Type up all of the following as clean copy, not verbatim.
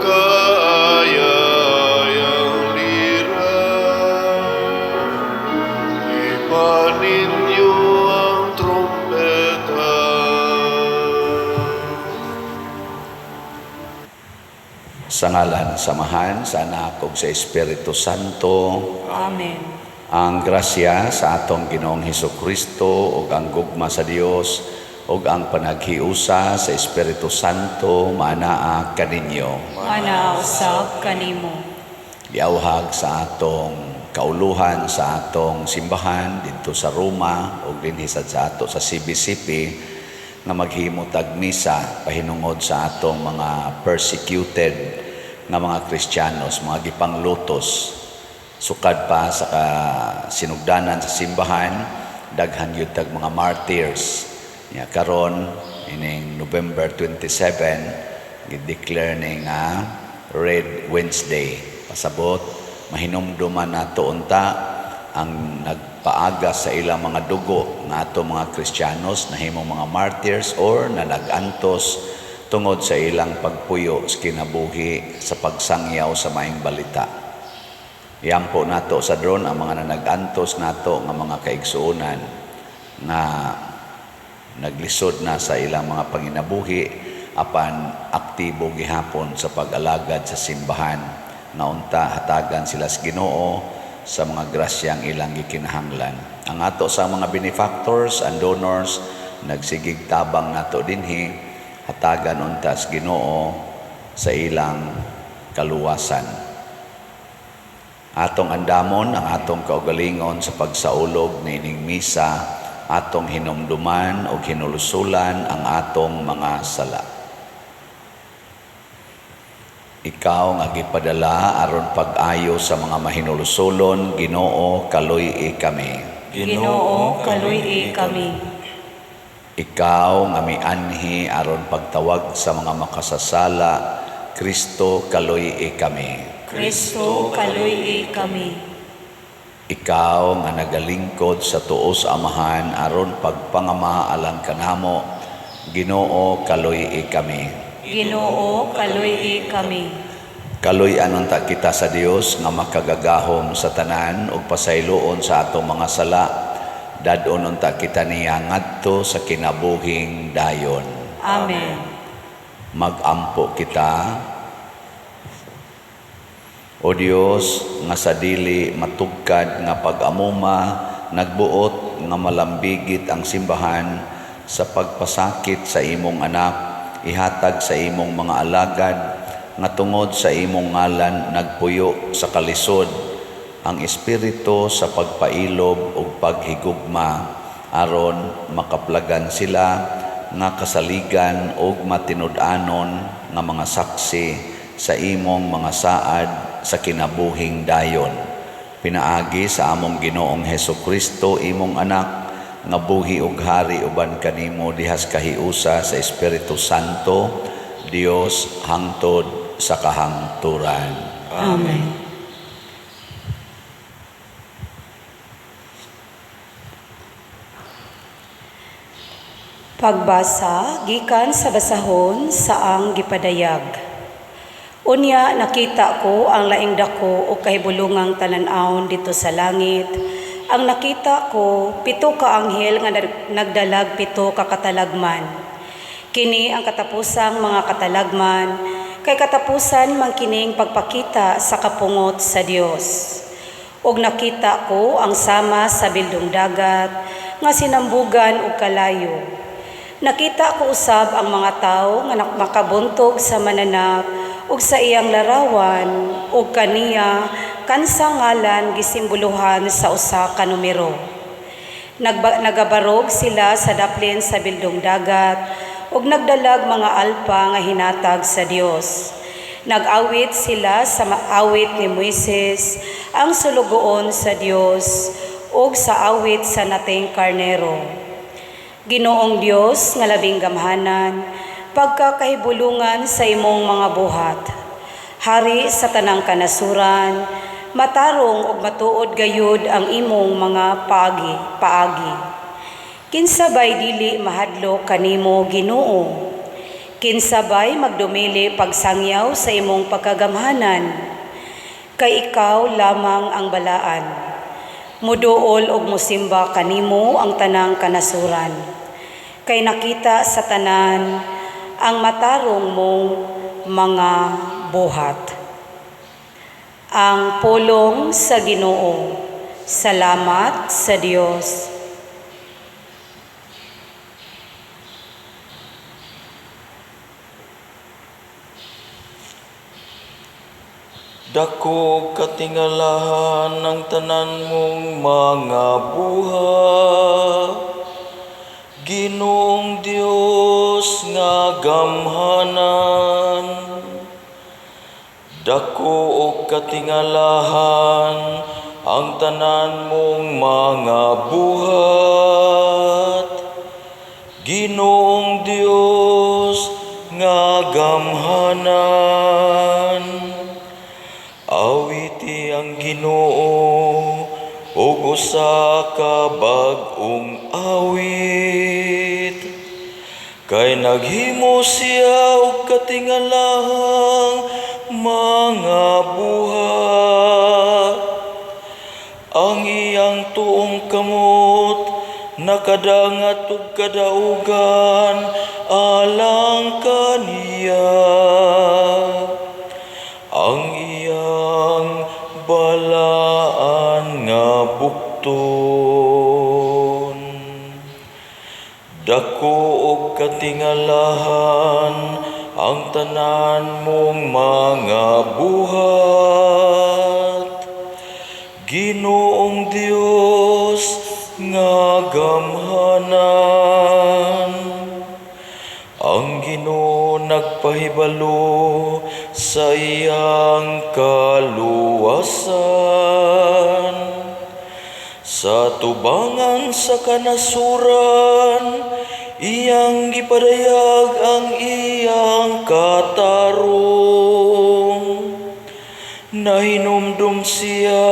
Kaayayang lira. Ipa ninyo ang trumpeta. Sa ngalan sa Amahan, sa Anak ug sa Espiritu Santo. Amen. Ang grasya sa atong Ginoong Hesus Kristo ug ang gugma sa Dios ug ang panaghiusa sa Espiritu Santo maanaa kaninyo. Ana usab kanimo. Giawhag sa atong kauluhan sa atong simbahan didto sa Roma ug dinhi sad sa ato sa CBCP nga maghimo tag misa pahinungod sa atong mga persecuted nga mga Kristiyanos, mga gipanglutos. Sukad pa sa sinugdanan sa simbahan, daghan gyud tag mga martyrs. Nya karon ining November 27 gi-declare ni nga Red Wednesday. Pasabot mahinumduman nato unta ang nagpaaga sa ilang mga dugo nga ato mga Kristiyanos nahimong mga martyrs or na nag-antos tungod sa ilang pagpuyo sa kinabuhi sa pagsangyaw sa maayong balita. Iampo nato sa drone ang mga nanagantos nato nga mga kaigsuonan nga naglisod na sa ilang mga panginabuhi apan aktibo gihapon sa pag-alagad sa simbahan nga unta hatagan sila sa Ginoo sa mga grasyang ilang gikinahanglan. Ang ato sa mga benefactors and donors nagsigig tabang nato dinhi, hatagan unta sa Ginoo sa ilang kaluwasan. Atong andamon ang atong kaugalingon sa pagsaulog niining misa, atong hinumduman o hinulusulan ang atong mga sala. Ikaw nga gipadala aron pag-ayo sa mga mahinulusulon, Ginoo, kaluy-i kami. Ginoo, kaluy-i kami. Ikaw nga mianhi aron pagtawag sa mga makasasala, Kristo, kaluy-i kami. Kristo, kaluy-i kami. Ikaw nga nagalingkod sa tuo sa Amahan aron pagpangama alang kanamo, Ginoo, kaluy-i kami. Ginoo, kaluy-i kami. Kaluy-an unta kita sa Dios nga makagagahom sa tanan ug pasayloon sa atong mga sala. Dad-on unta kita niya ngadto sa kinabuhing dayon. Amen. Magampo kita. O Dios, nga sa dili matugkad nga pag-amuma, nagbuot nga malambigit ang simbahan sa pagpasakit sa imong anak, ihatag sa imong mga alagad nga tungod sa imong ngalan nagpuyo sa kalisod ang espiritu sa pagpailob ug paghigugma, aron makaplagan sila nga kasaligan ug matinud-anon nga mga saksi sa imong mga saad sa kinabuhing dayon. Pinaagi sa among Ginoong Hesus Kristo, imong anak, nga buhi ug hari uban kanimo dihas kahiusa sa Espiritu Santo, Dios hangtod sa kahangturan. Amen. Pagbasa gikan sa basahon sa ang gipadayag. Unya nakita ko ang laing dako o kahibulungang talan-awon dito sa langit. Ang nakita ko, 7 ka anghel nga nagdalag 7 ka katalagman. Kini ang katapusang mga katalagman, kay katapusan man kining pagpakita sa kapungot sa Dios. Og nakita ko ang sama sa bildong dagat nga sinambugan og kalayo. Nakita ko usab ang mga tawo nga makabuntog sa mananap ug sa iyang larawan ug kaniya kansa ngalan gisimboluhan sa usa ka numero. Nagabarog sila sa daplin sa bildong dagat ug nagdalag mga alpa nga hinatag sa Dios. Nag-awit sila sa awit ni Moises, ang sulugoon sa Dios, ug sa awit sa nating karnero. Ginoong Dios nga labing gamhanan, pagkakahibulungan sa imong mga buhat. Hari sa tanang kanasuran, matarong ug matuod gayud ang imong mga paagi. Kinsa bay dili mahadlok kanimo, Ginoo? Kinsa bay magdumili pagsangyaw sa imong pagkagamhanan? Kay ikaw lamang ang balaan. Muduol og musimba kanimo ang tanang kanasuran. Kay nakita sa tanan ang matarong mong mga buhat. Ang pulong sa Ginoo. Salamat sa Dios. Dako katingalahan ang tanan mong mga buhat, Ginoong Dios nga gamhanan. Dako og katingalahan ang tanan mong mga buhat, Ginoong Dios nga gamhanan. Awiti ang Ginoo og usa ka bag-ong awit, kay naghimo siya og katingalahang mga buhat. Ang iyang tuong kamot nakadangat og kadaugan alang kaniya. Ang iyang balaan nga bukton. Dako og katingalahan ang tanan mong mga buhat, Ginoong Dios nga gamhanan. Ang Ginoo nagpahibalo sa iyang kaluwasan sa tubangan sa kanasuran, iyang gipadayag ang iyang katarong. Nahinumdum siya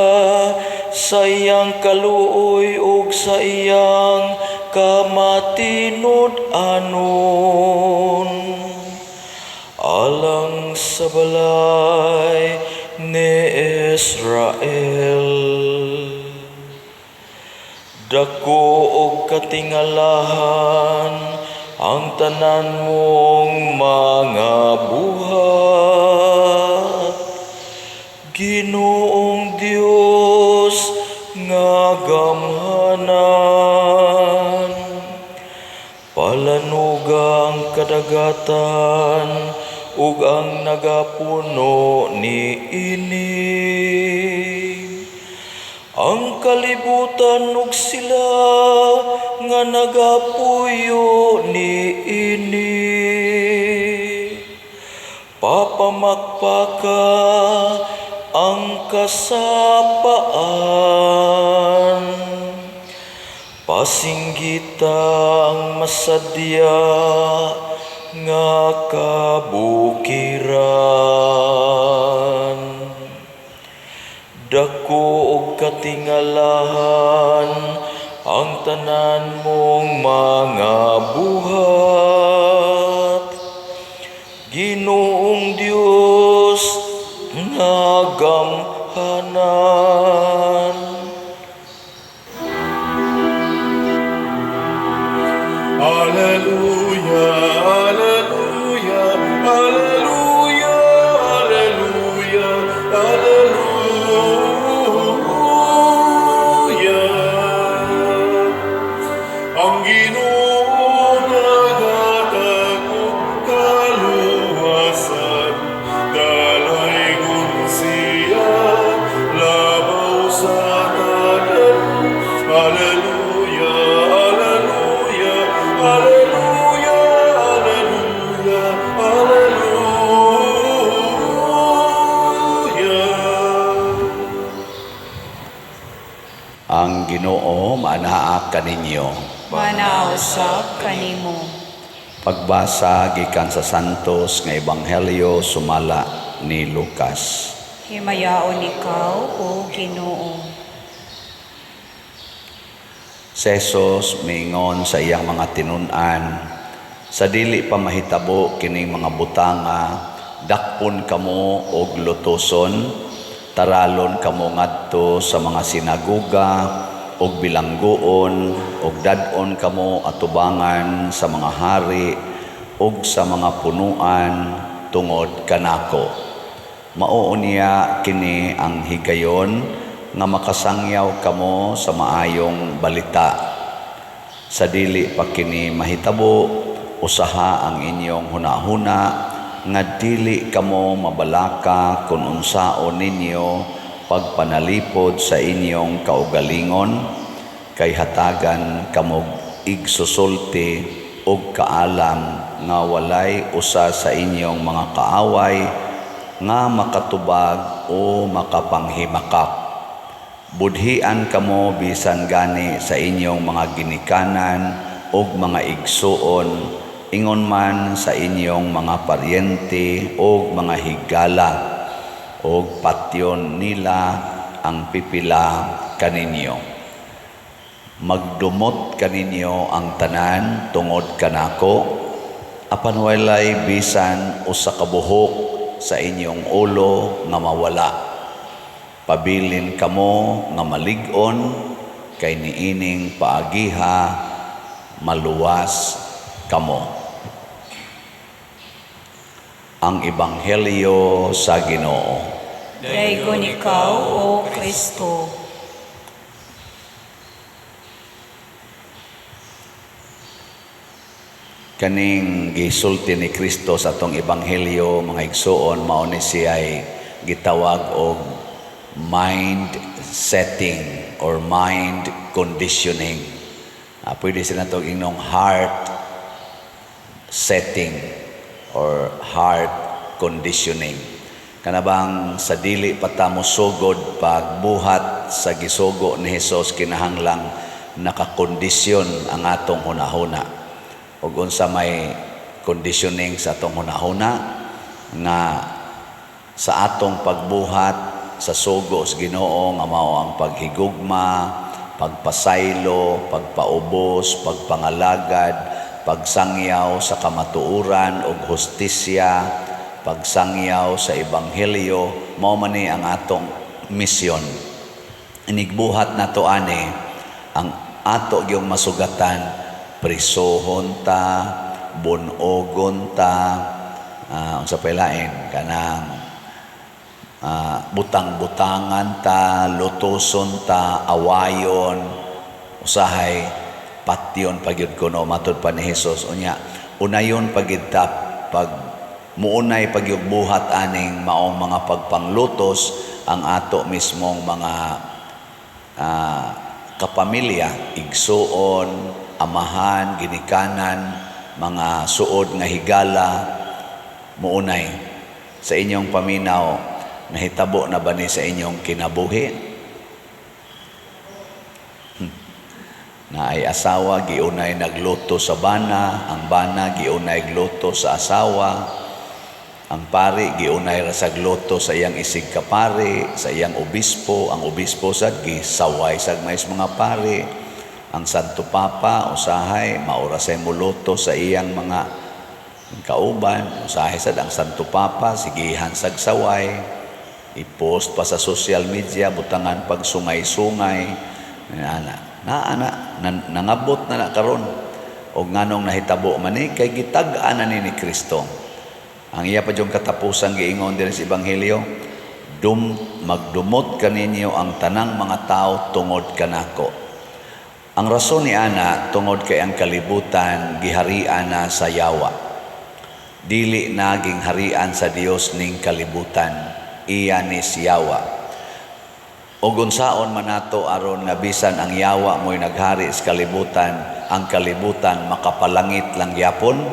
sa iyang kaluoy ug sa iyang kamatinud-anon alang sa balay ni Israel. Dako og katingalahan ang tanan mong mga buhat, Ginoong Dios nga gamhanan. Palanuga ang kadagatan ug ang nagapuno niini, ang kalibutan ug sila nga nagapuyo niini. Papamakpaka ang kasapaan, pasinggita ang masadya nga kabukiran. Dako og katingalahan ang tanan mong mga buhat, Ginoong Dios nga gamhanan. Alleluia, alleluia, alleluia, alleluia, alleluia. Ang Ginoo naghatag og kaluwasan, dalaygon siya labaw sa tanan. Alleluia, alleluia, alleluia, alleluia, alleluia. Ang Ginoo maanaa kaninyo. Maanaa usab kanimo. Pagbasa gikan sa Santos nga Ebanghelyo sumala ni Lucas. Himayaon ikaw, o Ginoo. Si Jesus miingon sa iyang mga tinun-an, Sa dili pa mahitabo kining mga butanga, dakpon kamo og lutoson, taralon kamo ngadto sa mga sinagoga og bilanggoon, og dad-on kamo atubangan sa mga hari ug sa mga punuan tungod kanako. Mao unya kini ang higayon nga makasangyaw kamo sa maayong balita. Sa dili pa kini mahitabo, usaha ang inyong hunahuna nga dili kamo mabalaka kung unsaon ninyo pagpanalipod sa inyong kaugalingon, kay hatagan kamog igsusulti og kaalam nga walay usa sa inyong mga kaaway nga makatubag o makapanghimakak. Budhian kamo bisan gani sa inyong mga ginikanan ug mga igsuon, ingon man sa inyong mga paryente ug mga higala, ug patyon nila ang pipila kaninyo. Magdumot kaninyo ang tanan tungod kanako, apan walay bisan usa ka buhok sa inyong ulo nga mawala. Pabilin kamo nga malig-on, kay niining paagiha maluwas kamo. Ang Ebanghelyo sa Ginoo. Daygon ikaw, O Kristo. Kaning gisulti ni Kristo sa atong Ebanghelyo, mga igsuon, mao ni siya'y gitawag og mind setting or mind conditioning. Pwede sila itong inyong heart setting or heart conditioning. Kanabang sa dili pa ta mosugod pagbuhat sa gisugo ni Hesus, kinahanglang nakakondisyon ang atong hunahuna. Ug unsa may conditioning sa atong hunahuna nga sa atong pagbuhat sa sugo sa Ginoo nga mao ang paghigugma, pagpasaylo, pagpaubos, pagpangalagad, pagsangyaw sa kamatuoran ug hustisya, pagsangyaw sa ebanghelyo, mao man ni ang atong misyon. Inigbuhat nato ani ang ato gyung masugatan, prisohon ta, bunogon ta, unsa pa lain kanang butang-butangan ta, lutoson ta, awayon, usahay patyon pagyud kuno matud pa ni Hesus. Unya unayon pagyud ta pag muunay pagyud buhat aning maong mga pagpanglutos ang ato mismong mga kapamilya, igsuon, amahan, ginikanan, mga suod nga higala, muunay. Sa inyong paminaw, nahitabo na ba ni sa inyong kinabuhi? Naay asawa, giunay nagluto sa bana, ang bana giunay gluto sa asawa, ang pari giunay ra sa gluto sa iyang isig kapari, sa iyang obispo, ang obispo sad gisaway sad mais mga pari, ang Santo Papa usahay maura say muluto sa iyang mga kauban, usahay sad ang Santo Papa sigihan sag saway, i-post pa sa social media butangan pag sungay-sungay, ana na nangabot na na karon. Og nganong nahitabo man ni kay gitag-an na ni Kristo. Ang iya pa yung katapusan giingon din sa Ebanghelyo, magdumot kaninyo ang tanang mga tao tungod kanako. Ang rason ni ana tungod kay ang kalibutan giharian na sa yawa. Dili naging harian sa Dios ning kalibutan, iya ni siyawa. Og unsaon man nato aron nga bisan ang yawa mo'y naghari sa kalibutan, ang kalibutan makapalangit lang gyapon,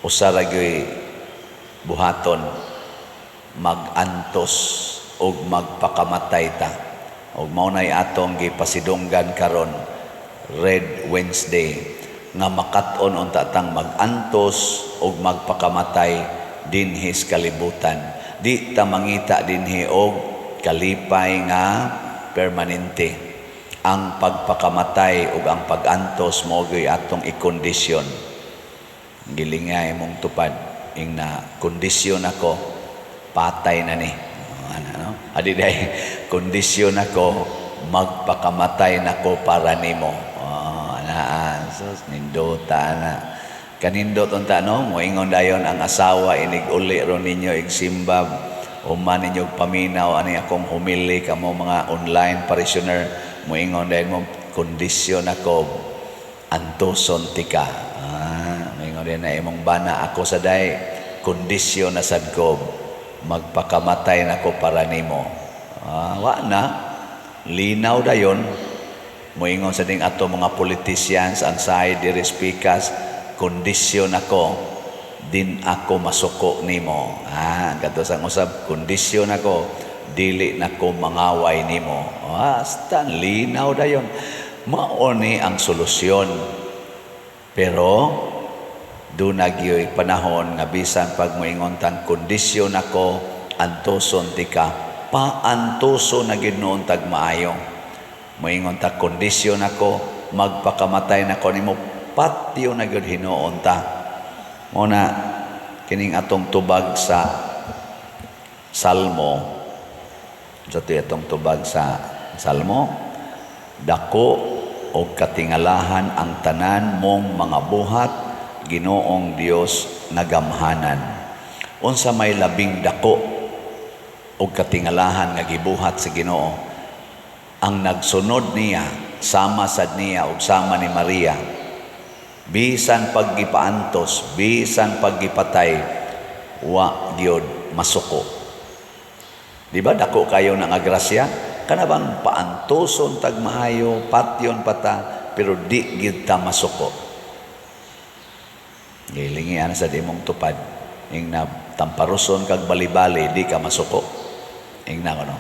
usa ra gyoy buhaton, magantos og magpakamatay ta. Og mao nay atong gipasidunggan karon, Red Wednesday, nga makat-on unta tang magantos og magpakamatay dinhi sa kalibutan. Di ta mangita dinhi og kalipay nga permanente. Ang pagpakamatay ug ang pagantos mao gyud atong ikondisyon. Gilingay mong tupad ing na kondisyon ako patay na ni. Ano, no? Adi day kondisyon ako magpakamatay nako para nimo. Oh, ana, sus, nindota na. Kanindot unta, no, moingon dayon ang asawa inig uli ro ninyo igsimba, human ninyo paminaw ani akong humili kamo mga online parishioner, moingon dayon mo, "Kondisyon ako antuson tika." Ah, moingon din na imong bana, "Ako sa day kondisyon na sad ko magpakamatay nako para nimo." Ah, wa na linaw dayon. Moingon sa ding ato mga politicians ang side diri speakers, "Kondisyon ako din ako masuko nimo." Ah, kadto sang usab, "Kondisyon ako dili nako mangaway nimo." Ah, hasta linaw dayon. Mao ni ang solusyon. Pero duna gyoy panahon nga bisan pag moingon tang kondisyon ako antuson tika, paantuso na gid noon tag maayo. Moingon ta, "Kondisyon ako magpakamatay nako nimo," patyo na gyud hinuon ta. Mo na kining atong tubag sa Salmo, sa atong tubag sa Salmo, "Dako og katingalahan ang tanan mong mga buhat, Ginoong Dios nga gamhanan." Unsa may labing dako og katingalahan nga gibuhat sa Ginoo? Ang nagsunod niya, sama sad niya ug sama ni Maria, bisan paggipaantos, bisan paggipatay, wa gyud masuko. Di ba dako kayo ng grasya? Kana bang paantoson tag maayo, patyon pata, pero di gyud ta masuko. Gilingian sa imong tupad. Ing na tamparuson kag bali-bali, di ka masuko. Ing na kono.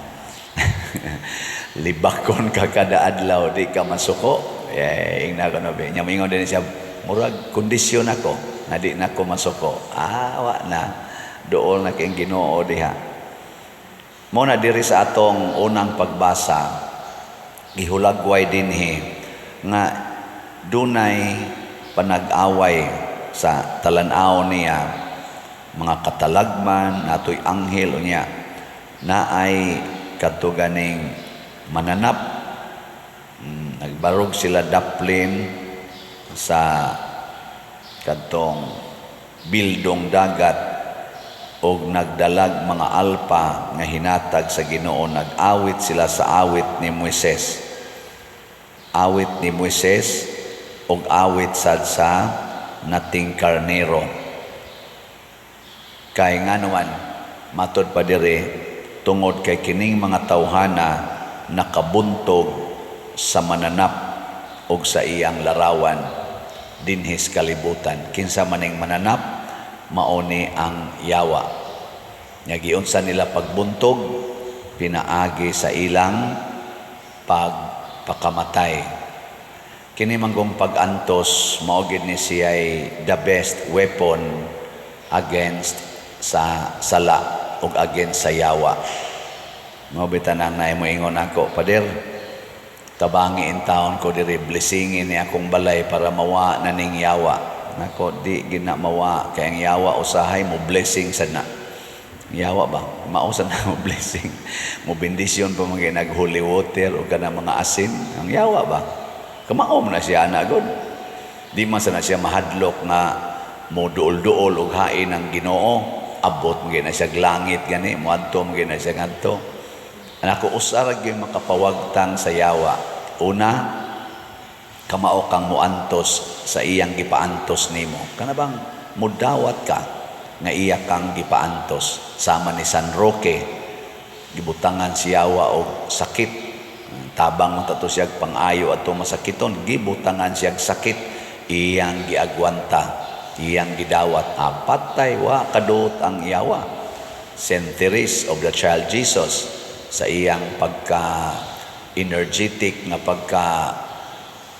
Libakon ka kada adlaw, di ka masuko. Eh, ing na kono be. Nya moingon din siya, "Murag kondisyon ako na di na ko masuko." Ah, wa na. Dool na kay Ginoo diha. Mo na diri sa atong unang pagbasa, gihulagway dinhi nga dunay panag-away sa talan-aw niya mga katalagman natoy anghel, unya naay kadto ganing mananap. Nagbarog sila daplin sa kadtong bildong dagat og nagdalag mga alpa nga hinatag sa Ginoo. Nag-awit sila sa awit ni Moises, awit ni Moises og awit sad sa nating karnero. Kay nganuman, matod pa diri, tungod kay kining mga tawhana nakabuntog sa mananap og sa iyang larawan dinhis kalibutan. Kinsa maning mananap? Mao ni ang yawa. Nya giunsa nila pagbuntog? Pinaagi sa ilang pagpakamatay. Kini manggong pag-antos, mao gid ni siya'y the best weapon against sa sala ug against sa yawa. Mao bitaw nang naay moingon ako, "Pader, tabangi in taon ko diri, blessingin ni akong balay para mawa na ning yawa." Nako, di gina mawa kay ang yawa usahay mo blessing sad na. Yawa ba? Mao sa na mo blessing. Mo bendisyon pa mga nag holy water o kana mga asin. Ang yawa ba? Kamao man na siya ana god. Di man sana siya mahadlok nga mo duol-duol og hain ang Ginoo. Abot mo na siya langit gani, moadto mo na siya ngadto. Anako, usa ra gyud makapawagtang sa yawa. Una, kamao kang muantos sa iyang gipaantos nimo. Kana bang mudawat ka nga iya kang gipaantos, sama ni San Roque, gibutangan siya og sakit. Tabang man tato siya pang-ayo adto masakiton, gibutangan siya sakit, iyang giagwanta, iyang gidawat. Ah, patay, wa kaduot ang yawa. Saint Therese of the Child Jesus, sa iyang pagka energetic nga pagka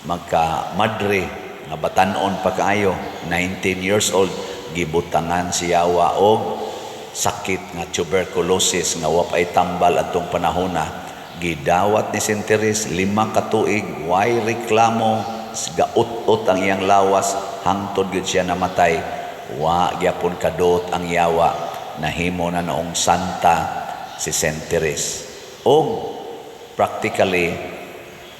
magka madre nga batanon pa kaayo, 19 years old, gibutangan siya og sakit nga tuberculosis nga wa pay tambal atong panahona. Gidawat ni Saint Therese 5 ka tuig, way reklamo, gaut-ut ang iyang lawas. Hangtod gyud siya namatay, wa gyapon kadot ang yawa. Nahimo na noong santa si Saint Therese. Og practically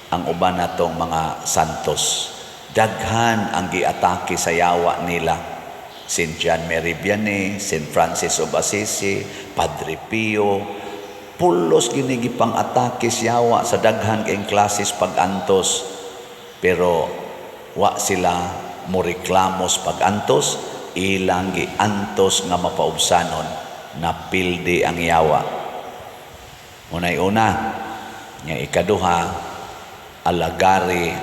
ang uban natong mga santos, daghan ang giatake sa yawa nila. Saint John Mary Vianney, Saint Francis of Assisi, Padre Pio, pulos gini gipang atake sa yawa sa daghan kayong klases pag-antos. Pero wa sila mo reklamos pag-antos, ilang giantos nga mapaubsanon, napildi ang yawa. Unay una, nga ikaduha, alagari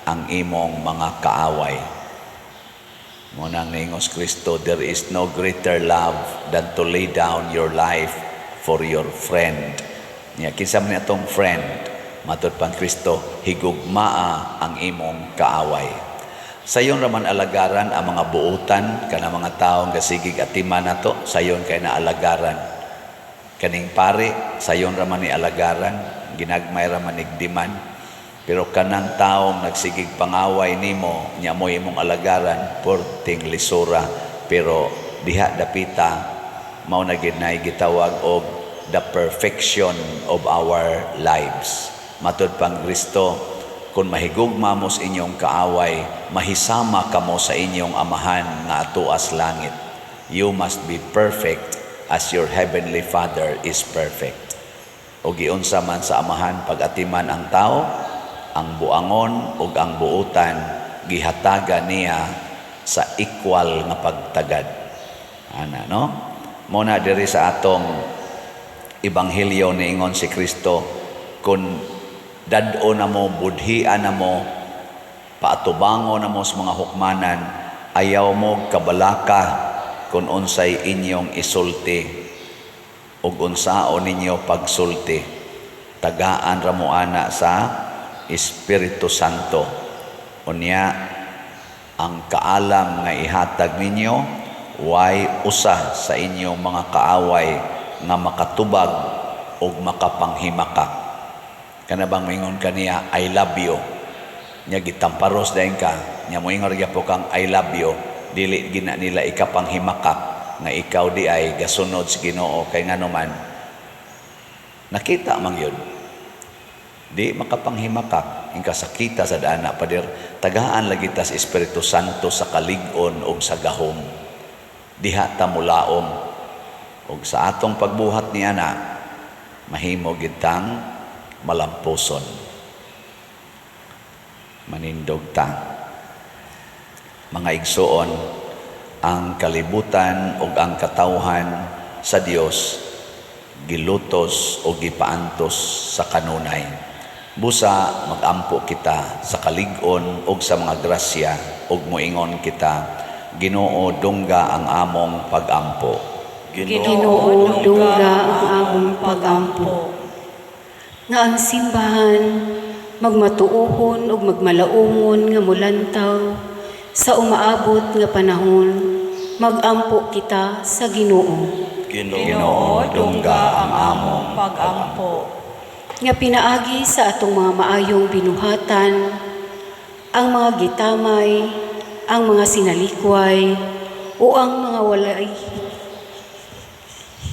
ang imong mga kaaway. Munang niingos Kristo, "There is no greater love than to lay down your life for your friend." Nya kinsa man atong friend? Matud pang Kristo, higugmaa ang imong kaaway. Sayon raman alagaran ang mga buutan kana mga taong gasigig atiman nato, sayon kay na alagaran. Kaning pari, sayon raman ni alagaran, ginagmay raman nigdiman. Pero kanang taong nagsigig pangaway nimo, nya mo imong alagaran, porting lisura. Pero diha dapita mao na gid nay gitawag og the perfection of our lives. Matud pang Kristo, kung mahigugma mo sa inyong kaaway, mahisama kamo sa inyong Amahan nga atuas langit. You must be perfect as your heavenly Father is perfect. O giunsa man sa Amahan pag-atiman ang tao, ang buangon ug ang buutan gihatagan niya sa equal nga pagtagad. Ana, no? Mo na diri sa atong ebanghelyo, niingon si Kristo, kung dad-o na mo, budhian na mo, paatubango na mo sa mga hukmanan, ayaw mo kabalaka kung unsay inyong isulti ug unsaon ninyo pagsulti. Tagaan ra mo ana sa Espiritu Santo. Unya ang kaalam nga ihatag ninyo, way usa sa inyong mga kaaway nga makatubag ug makapanghimakak. Kana bang moingon kaniya, "I love you," nya gitamparos dayon ka, nya moingon gyapon kang "I love you," dili gina nila ikapanghimakak nga ikaw di ay gasunod sa Ginoo, kay ngano man nakita man yun di makapanghimakak ing kasakita sa dana. Pader, tagaan lagi tas Espiritu Santo sa kalig-on ug sa gahom. Diha ta mulaom ug sa atong pagbuhat ni ana, mahimo gitang malampuson. Manindog ta. Mga igsuon, ang kalibutan ug ang katawhan sa Dios gilutos o gipaantos sa kanunay. Busa magampo kita sa kalig-on ug sa mga grasya ug moingon kita, "Ginoo, dungga ang among pagampo." Ginoo, dungga ang among pagampo. Nga ang simbahan magmatuohon ug magmalaumon nga mulantaw sa umaabot nga panahon, magampo kita sa Ginoo. Ginoo, dungga ang among pagampo. Nga pinaagi sa atong mga maayong binuhatan, ang mga gitamay, ang mga sinalikway, o ang mga walay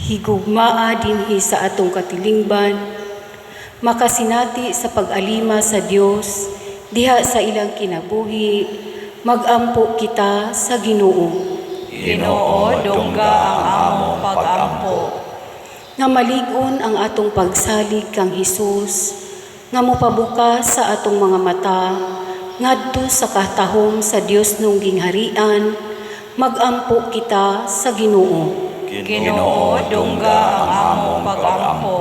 higugmaa dinhi sa atong katilingban, makasinati sa pag-alima sa Dios diha sa ilang kinabuhi, magampo kita sa Ginoo. Ginoo, dungga ang among pagampo. Nga malig-on ang atong pagsalig kang Hesus nga mopabukas sa atong mga mata ngadto sa katahom sa Dios nung gingharian, magampo kita sa Ginoo. Ginoo, dungga ang among pagampo.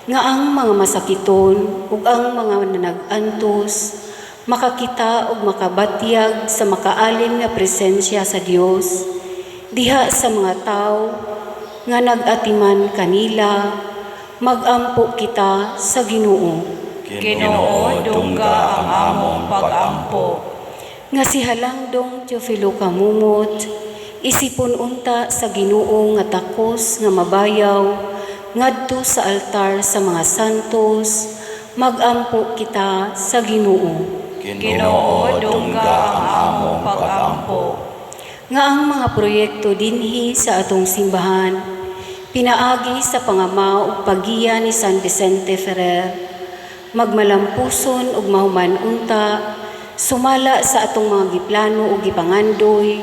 Nga ang mga masakiton ug ang mga nag-antos makakita ug makabatyag sa makaalin nga presensya sa Dios diha sa mga tawo nga nag-atiman kanila, magampo kita sa Ginoo. Ginoo, dungga ang among pagampo. Nga si Halangdong Teofilo Camomot isipon unta sa Ginoo nga takos nga mabayaw ngadto sa altar sa mga santos, magampo kita sa Ginoo. Ginoo, dungga ang among pagampo. Nga ang mga proyekto dinhi sa atong simbahan pinaagi sa pangama ug paggiya ni San Vicente Ferrer magmalampuson ug mahuman unta sumala sa atong mga giplano ug gipangandoy,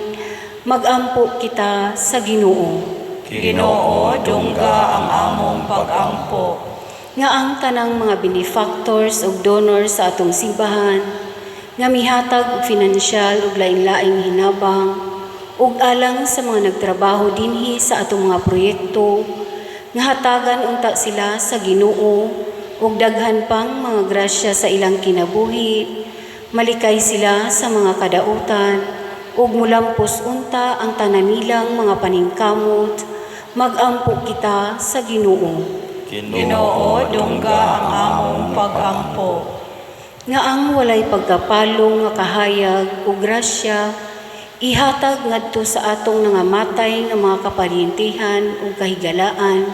magampo kita sa Ginoo. Ginoo, dungga ang among pagampo. Nga ang tanang mga benefactors ug donors sa atong simbahan nga mihatag og finansyal ug lain-laing hinabang ug alang sa mga nagtrabaho dinhi sa atong mga proyekto, nga hatagan unta sila sa Ginoo ug daghan pang mga grasya sa ilang kinabuhi, malikay sila sa mga kadautan ug mulampos unta ang tanan nilang mga paningkamot, magampo kita sa Ginoo. Ginoo, dungga ang among pagampo. Nga ang walay pagkapalong nga kahayag o grasya ihatag ngadto sa atong nangamatay nga mga kaparyentihan ug kahigalaan,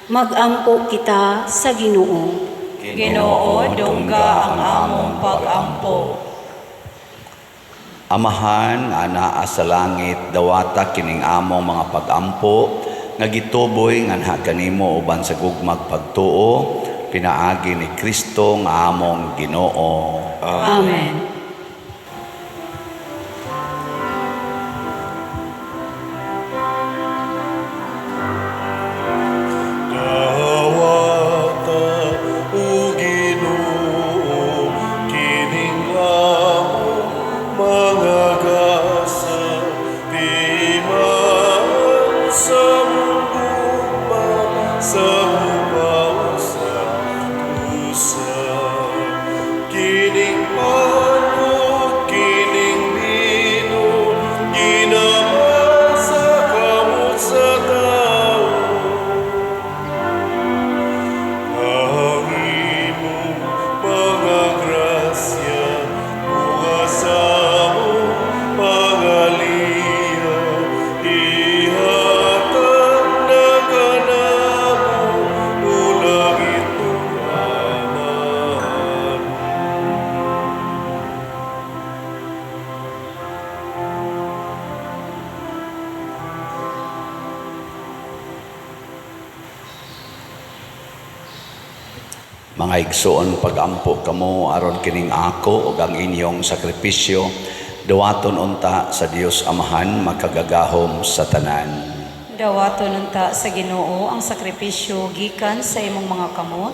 magampo kita sa Ginoo. Ginoo, dungga ang among pagampo. Amahan nga anaa sa langit, dawata kining among mga pagampo nga gituboy nganha kanimo uban sa gugmag pagtuo pinaagi ni Kristo nga among Ginoo. Amen. Dawata, o Ginoo, kining among mga gasa, timaan sa among gugma, sa hupaw sa tusa. Kining pan ug kining bino, ginaman sa kamot sa tao. Ang imong mga grasya, mga sa among pangaliya, ihatag na kanamo, o langit mong Amahan. Mga igsoon, pagampo kamo aron kining ako ug ang inyong sakripisyo dawaton unta sa Dios Amahan makagagahom sa tanan. Dawaton unta sa Ginoo ang sakripisyo gikan sa imong mga kamot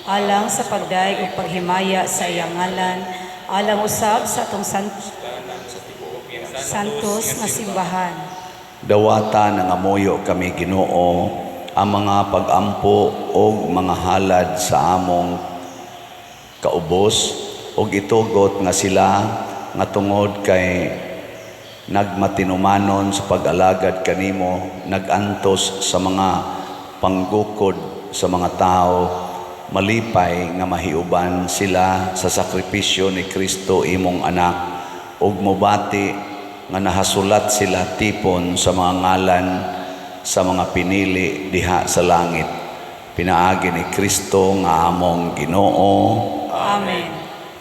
alang sa pagdayeg ug paghimaya sa iyang ngalan, alang usab sa atong santos nga simbahan. Dawata nangamuyo kami, Ginoo, ang mga pagampo og mga halad sa among kaubos og itugot nga sila nga tungod kay nagmatinumanon sa pag-alagad kanimo, nagantos sa mga panggukod sa mga tao, malipay nga mahiuban sila sa sakripisyo ni Kristo imong anak ug mobati nga nahasulat sila tipon sa mga ngalan sa mga pinili diha sa langit pinaagi ni Kristo nga among Ginoo. Amen.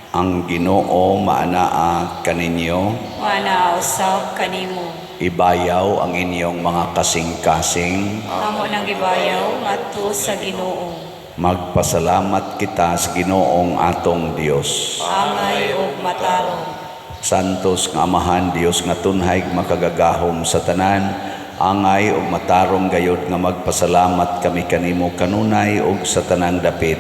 Ang Ginoo maanaa kaninyo. Maanaa usab kanimo. Ibayaw ang inyong mga kasing-kasing. Amo nang gibayaw ngadto sa Ginoo. Magpasalamat kita sa Ginoong atong Dios. Angay ug matarong. Santos nga Amahan, Dios nga tunhay makagagahom sa tanan, angay ug matarong gayod nga magpasalamat kami kanimo kanunay ug sa tanang dapit,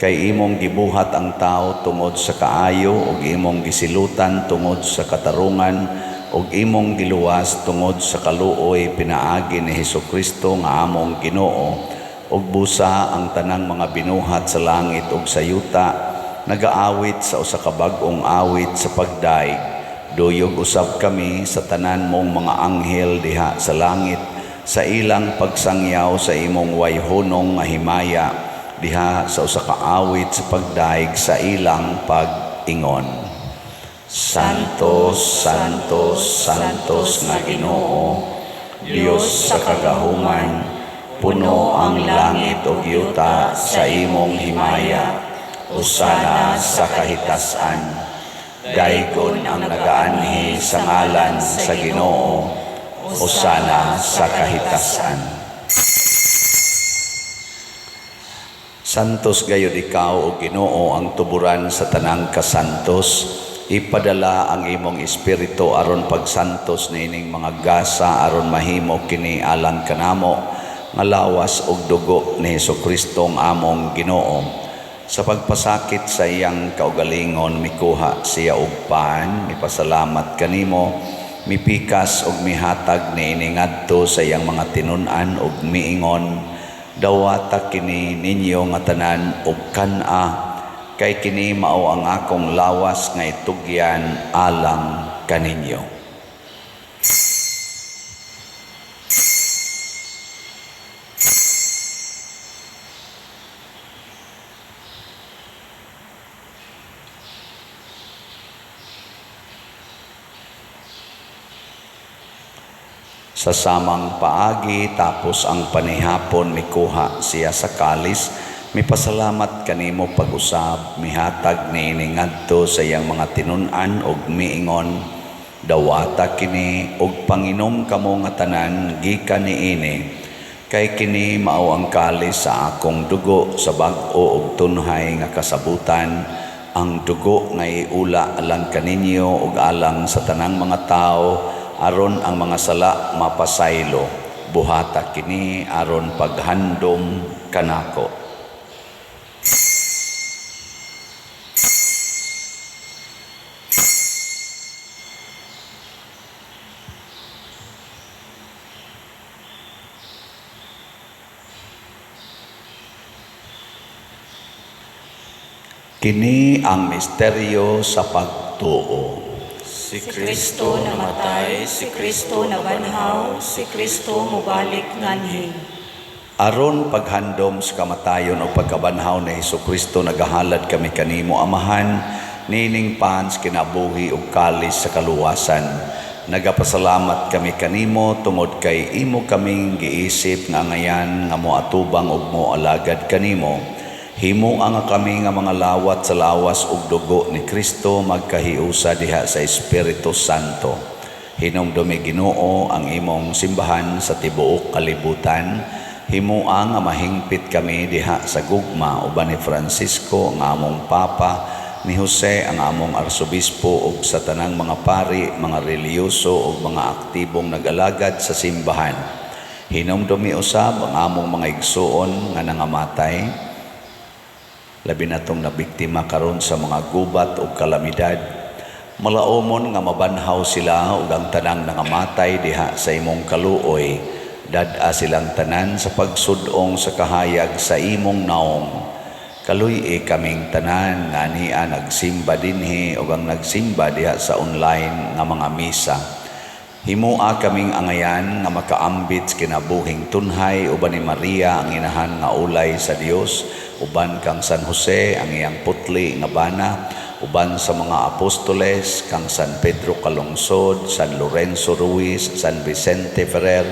kay imong gibuhat ang tao tungod sa kaayo ug imong gisilutan tungod sa katarungan ug imong giluwas tungod sa kaluoy pinaagi ni Hesukristo nga among Ginoo. Ug busa ang tanang mga binuhat sa langit ug sa yuta nagaawit sa usa ka bag-ong awit sa pagdaig. Duyog usab kami sa tanan mong mga anghel diha sa langit sa ilang pagsangyaw sa imong wayhunong nga himaya diha sa usa ka awit sa pagdaig sa ilang pag-ingon. Santo, Santo, Santos nga Ginoo, Dios sa kagahuman, puno ang langit ug yuta sa imong himaya. Hosana sa kahitasan. Daygon ang nagaanhi sa ngalan sa Ginoo. Hosana sa kahitasan. Santos gayud ikaw, o Ginoo, ang tuburan sa tanang kasantos. Ipadala ang imong espiritu aron pagsantos niining mga gasa aron mahimo kini alang kanamo nga lawas ug dugo ni Hesukristo ang among Ginoo. Sa pagpasakit sa iyang kaugalingon, mikuha siya og pan, mipasalamat kanimo, mipikas ug mihatag niini ngadto sa iyang mga tinun-an ug miingon: "Dawata kini ninyo nga tanan ug kan-a, kay kini mao ang akong lawas nga itugyan alang kaninyo." Sa samang paagi, tapos ang panihapon, mikuha siya sa kalis, mipasalamat kanimo pag-usab, mihatag niini ngadto sa iyang mga tinun-an ug miingon: "Dawata kini ug panginom kamo nga tanan gikan niini, kay kini mao ang kalis sa akong dugo sa bag-o ug tunhay nga kasabutan, ang dugo nga iula alang kaninyo ug alang sa tanang mga tawo aron ang mga sala mapasaylo. Buhata kini aron paghandom kanako." Kini ang misteryo sa pagtuo. Si Kristo namatay, si Kristo nabanhaw, si Kristo mubalik nganhi. Aron paghandom sa kamatayon o pagkabanhaw ni Hesukristo, nagahalad kami kanimo, Amahan, nining pan sa kinabuhi ug kalis sa kaluwasan. Nagapasalamat kami kanimo tungod kay imo kaming giisip nga angayan nga moatubang ug moalagad kanimo. Himoa nga kami nga mga lawat sa lawas ug dugo ni Kristo magkahiusa diha sa Espiritu Santo. Hinumdumi, Ginoo, ang imong simbahan sa tibuok kalibutan. Himoa nga mahingpit kami diha sa gugma uban ni Francisco ang among Papa, ni Jose ang among Arsobispo ug sa tanang mga pari, mga relihiyoso ug mga aktibong nag-alagad sa simbahan. Hinumdumi usab ang among mga igsuon nga nangamatay, labi na tong nabiktima karon sa mga gubat ug kalamidad. Malaumon nga mabanhaw sila ug ang tanang nangamatay diha sa imong kaluoy. Dad-a silang tanan sa pagsud-ong sa kahayag sa imong naong. Kaluy-i kaming tanan nga ania nagsimba dinhi ug ang nagsimba diha sa online nga mga misa. Himoa kaming angayan nga makaambit sa kinabuhing tunhay uban ni Maria ang inahan nga ulay sa Dios, uban kang San Jose ang iyang putli nga bana, uban sa mga apostoles kang San Pedro Calungsod, San Lorenzo Ruiz, San Vicente Ferrer,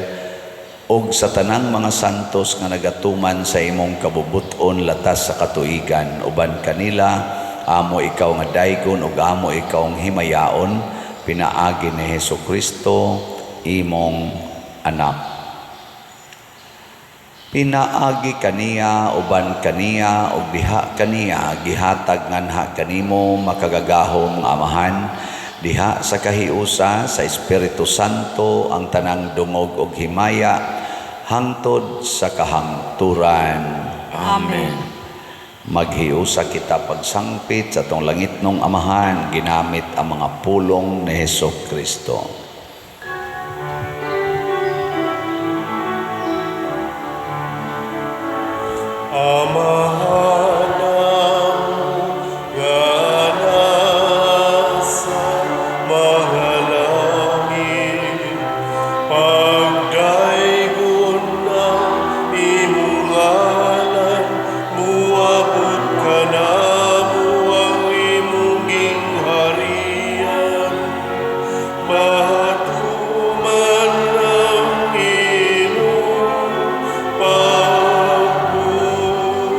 ug sa tanang mga santos nga nagatuman sa imong kabubut-on latas sa katuigan. Uban kanila amo ikaw nga daygon ug amo ikaw ang himayaon, pinaagi ni Hesukristo imong anak. Pinaagi kaniya, uban kaniya ug diha kaniya, gihatag nganha kanimo, makagagahom nga Amahan, diha sa kahiusa sa Espiritu Santo ang tanang dungog ug himaya hangtod sa kahangturan. Amen. Maghiusa kita pagsangpit sa atong langitnong Amahan ginamit ang mga pulong ni Hesukristo. Amahan namo nga nasa mga langit, pagdaygon ang imong ngalan, muabot kanamo ang imong gingharian, matuman ang imong pagbuot.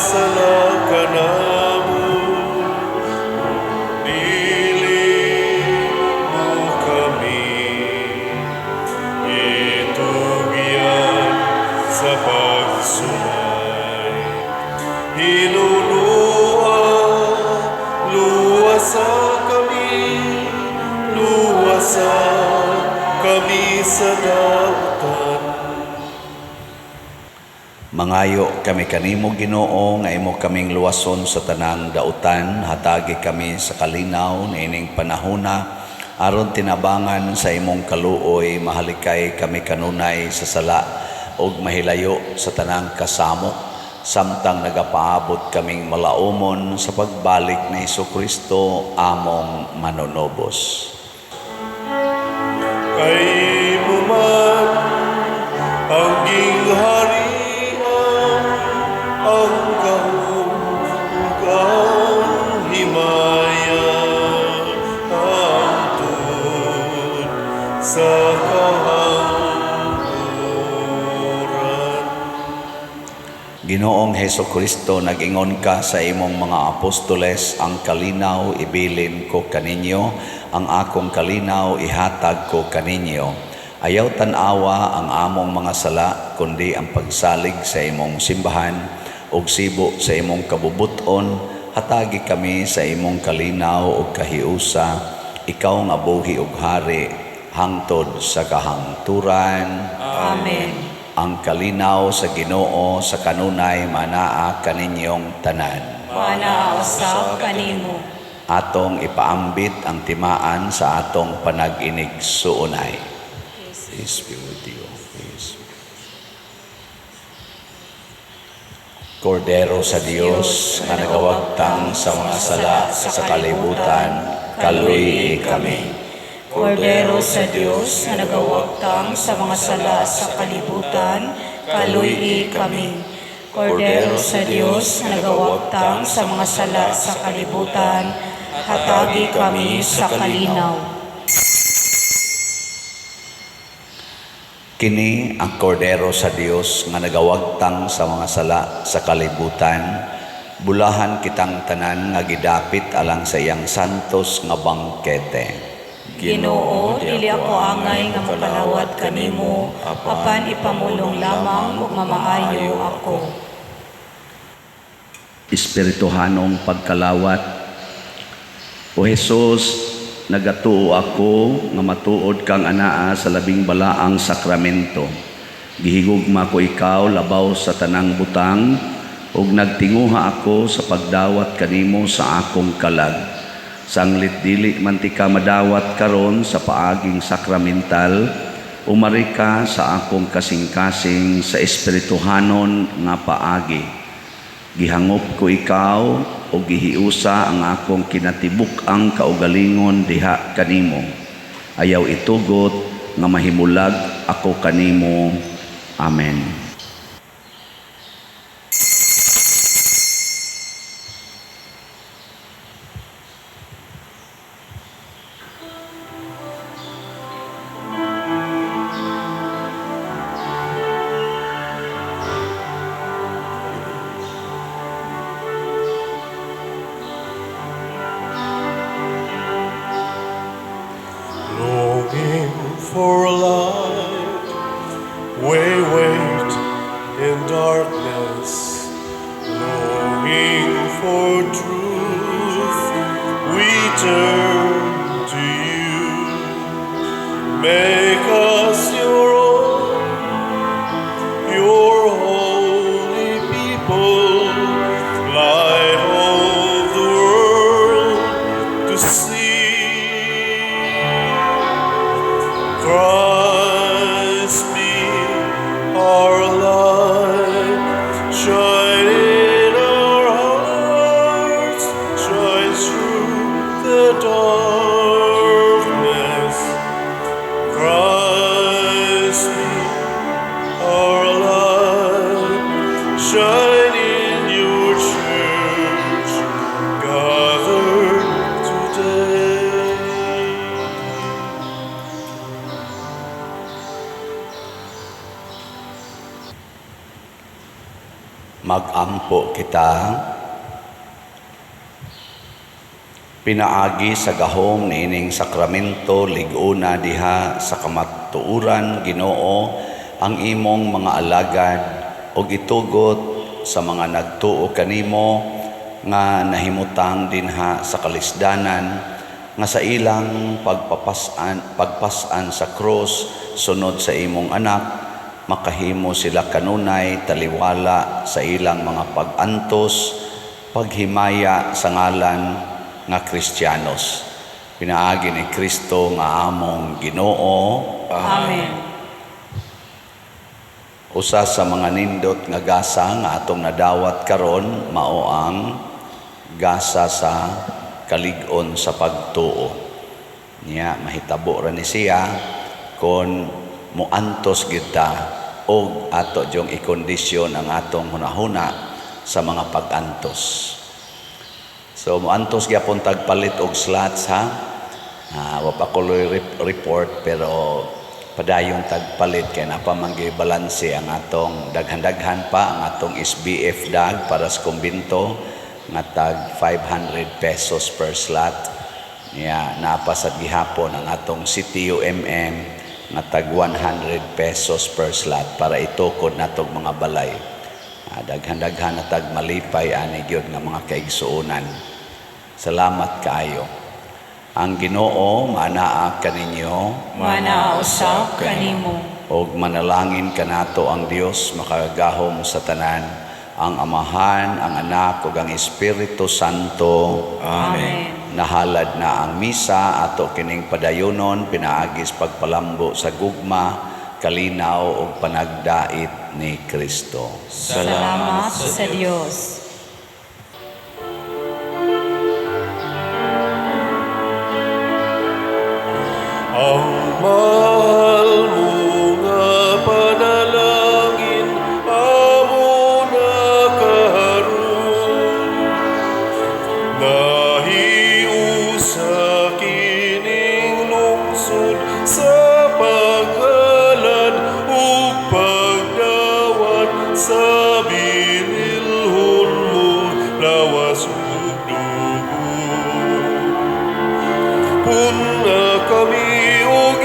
sala kanamo, dili mo kami itugyan sa pagsulay. Hinunua, luwasa kami, luwasa kami sa dautan. Mangayo kami kanimo, Ginoo, nga imo kaming luwason sa tanang dautan. Hatagi kami sa kalinaw niining panahona aron tinabangan sa imong kaluoy mahalikay kami kanunay sa sala ug mahilayo sa tanang kasamok samtang nagapaabot kaming malaumon sa pagbalik ni Hesukristo among manunobos. Kay imo man ang gingharian, ang gahom ug ang himaya, hangtod sa kahangturan. Ginoong Heso Kristo, nag-ingon ka sa imong mga apostoles, "Ang kalinaw ibilin ko kaninyo, ang akong kalinaw ihatag ko kaninyo." Ayaw tan-awa ang among mga sala, kundi ang pagsalig sa imong simbahan, ug sibo sa imong kabubuton, hatagi kami sa imong kalinaw ug kahiusa, ikaw nga buhi ug hari hangtod sa kahangturan. Amen. Ang kalinaw sa Ginoo sa kanunay manaa kaninyong tanan. Manaa usab kanimo. Atong ipaambit ang timaan sa atong panag-inigsuonay. Peace be with you. Peace. Kordero sa Dios nga nagawagtang sa mga sala sa kalibutan, kaluy kami. Kordero sa Dios nga nagawagtang sa mga sala sa kalibutan, kaluy kami. Kordero sa Dios nga nagawagtang sa mga sala sa kalibutan, hatagi kami sa kalinaw. Kini ang Kordero sa Dios nga nagawagtang sa mga sala sa kalibutan. Bulahan kitang tanan nga gidapit alang sa iyang santos nga bangkete. Ginoo, dili ako angay nga mokalawat kanimo, apan ipamulong lamang ug mamaayo ako. Espirituhanong pagkalawat. O Jesus, nagatuo ako nga matuod kang anaa sa labing balaang sakramento. Gihigugma ko ikaw labaw sa tanang butang ug nagtinguha ako sa pagdawat kanimo sa akong kalag. Sanglit dili man tika madawat karon sa paaging sakramental, umari ka sa akong kasing-kasing sa espirituhanon nga paagi. Gihangop ko ikaw o gihiusa ang akong kinatibuk-ang kaugalingon diha kanimo. Ayaw itugot nga mahimulag ako kanimo. Amen. Longing for light, we wait in darkness. Longing for truth, we turn to you. Make us your own, your holy people, light of the world to see. Christ be our light, shine in our hearts, shine through the darkness. Christ be our light, shine in your church, gathered today. Magampo kita. Pinaagi sa gahom niining sakramento, lig-ona diha sa kamatuoran, Ginoo, ang imong mga alagad ug itugot sa mga nagtuo kanimo nga nahimutang dinha sa kalisdanan nga sa ilang pagpas-an sa krus sunod sa imong anak, makahimo sila kanunay taliwala sa ilang mga pag-antos, paghimaya sa ngalan nga Kristiyanos. Pinaagi ni Kristo nga among Ginoo. Amen. Usa sa mga nindot nga gasa nga atong nadawat karon mao ang gasa sa kalig-on sa pagtuo. Niya mahitabo ra ni siya kon muantos kita og ato jong ikondisyon ang atong hunahuna sa mga pag-antos. So muantos gyapon tag palit og slots, ha. Wa pa ko report, pero padayon tagpalit kay napa man gyud balanse ang atong daghan-daghan pa ang atong SBF dag para sa kumbinto nga tag 500 pesos per slot. Niya napa sad gihapon ang atong CTUMM nga tag 100 pesos per slot para itukod natog mga balay. Daghan-daghan na tag malipay ani gyud nga mga kaigsuonan. Salamat kaayo. Ang Ginoo maanaa kaninyo. Manaa usab kanimo. Og manalangin kanato ang Dios makagagahom sa tanan, ang Amahan, ang Anak ug ang Espiritu Santo. Amen. Nahalad na ang misa, ato kining padayonon pinaagis pagpalambo sa gugma, kalinaw ug panagdait ni Kristo. Salamat sa Dios. Ang mahal mo nga panalangin amo na karon, nahiusa kining lungsod sa paghalad ug pagdawat sa bililhon mong lawas ug dugo. Pun-a kami og